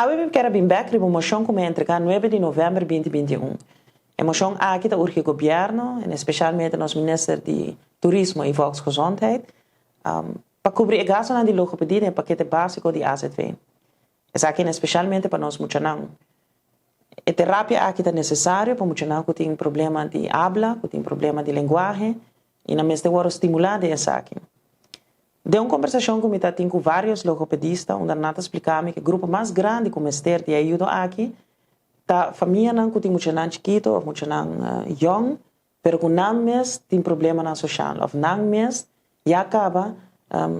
Awe mi kier bin bek riba mocion cu mi a entrega 9 di november 2021. E mocion aki ta urgi gobierno, y especialmente nos minister di Turismo y Volksgezondheid, pa cubri e gasto di logopedia den pakete basico di AZV. Esaki especialmente pa nos muchanan. E terapia aki ta necesario pa muchanan cu tin problema di abla, cu tin problema di lenguahe, y nan mester wordo stimula den esaki. Den un conversacion cu mi tin cu varios logopedista, unda nan ta splica mi cu e grupo mas grandi cu mester di ayudo aki ta famianan cu tin muchanan chikito of muchanan young, pero cu nan mes tin problemanan social, of nan mes ya caba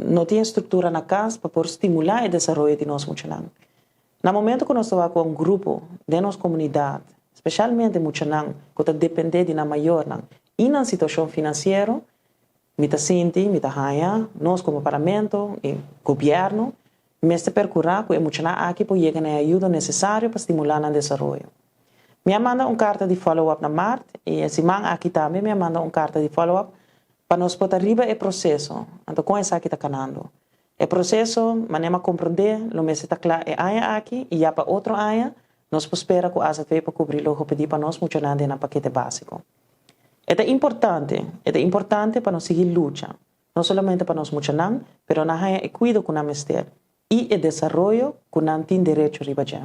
no tin structura na cas pa por stimula e desaroyo di nos muchanan. Na momento cu nos ta cu un grupo di nos comunidad, especialmente muchanan cu ta depende di nan mayornan, y na situacion financiero, mi ta sinti, mi ta haya, nos como parlamento y gobierno, mester percura cu e muchanan aki por yega na e ayudo necesario pa stimula nan desaroyo. Mi a manda un carta di follow-up na maart y e siman aki tambe mi a manda un carta di follow-up pa nos por ta riba e proceso. Anto, con esaki ta canando. E proceso, manera mi a comprende, lo mester ta cla e aña aki y ya pa otro aña, nos por spera cu AZV pa cubri logopedia pa nos muchanan den pakete basico. E ta importante pa nos sigui lucha, no solamente pa nos muchanan, pero nan haya e cuido cu nan mester y e desaroyo cu nan tin derecho riba dje.